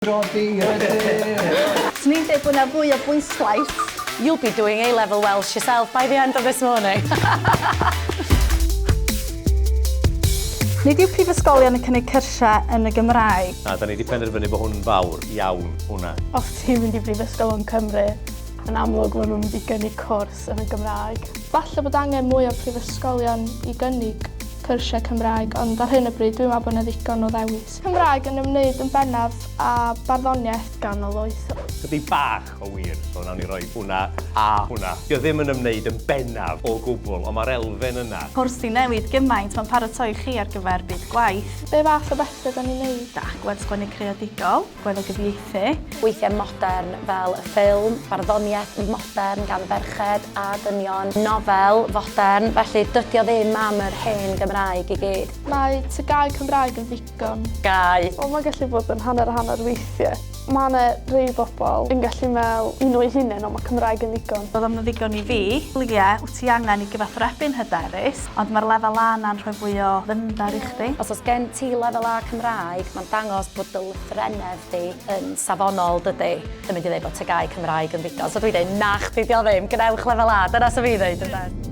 Rodi, rodi. Swn i'n dweud bod 'na fwy o bwyslais. You'll be doing A-level Welsh yourself by the end of this morning. Nid yw prifysgolion yn cynnig cyrsiau yn y Gymraeg. Na, da ni wedi penderfynu bod hwn yn fawr iawn, hwnna. Os ti'n mynd i brifysgol yn Cymru, yn amlwg maen nhw'n mynd i gynnig cwrs yn y Gymraeg. Falle bod angen mwy o prifysgolion i gynnig cyrsiau Cymraeg, ond ar hyn o bryd dwi'n meddwl bod yna ddigon o ddewis. Cymraeg yn ymwneud yn bennaf â barddoniaeth ganol oesol. Chydig bach o wir, so nawn ni roi hwnna a hwnna. Dio ddim yn ymwneud yn bennaf o gwbl, ond mae'r elfen yna. Cwrs sy'n newid gymaint, mae'n paratoi chi ar gyfer byd gwaith. Be fath o bethau da ni'n neud? Agwedd sgwennu creadigol, agwedd o gyfieithu. Weithiau modern fel y ffilm, barddoniaeth modern gan ferched a dynion, nofel fodern, felly dydy o ddim am yr hen Gymraeg i gyd. Mae TGAU Cymraeg yn ddigon. Gau. Wel, mae'n gallu bod yn hanner a hanner weithiau. Mae yna rhai bobl yn gallu meddwl i nhw eu hunain, o mae Cymraeg yn ddigon. Oedd o'm yn ddigon i fi. Ie, wyt ti angen i gyfathrebu'n hyderus, ond mae'r lefel A 'na'n rhoi fwy o ddyfnder i chdi. Os oes gen ti lefel A Cymraeg, mae'n dangos bod dy lythrennedd di yn safonol, dydy? Ddim mynd i ddeud bod TGAU Cymraeg yn ddigon. So dwi'n deud, na chdi, dio ddim, gwnewch lefel A, dyna sy'n fi ddeud, ynde?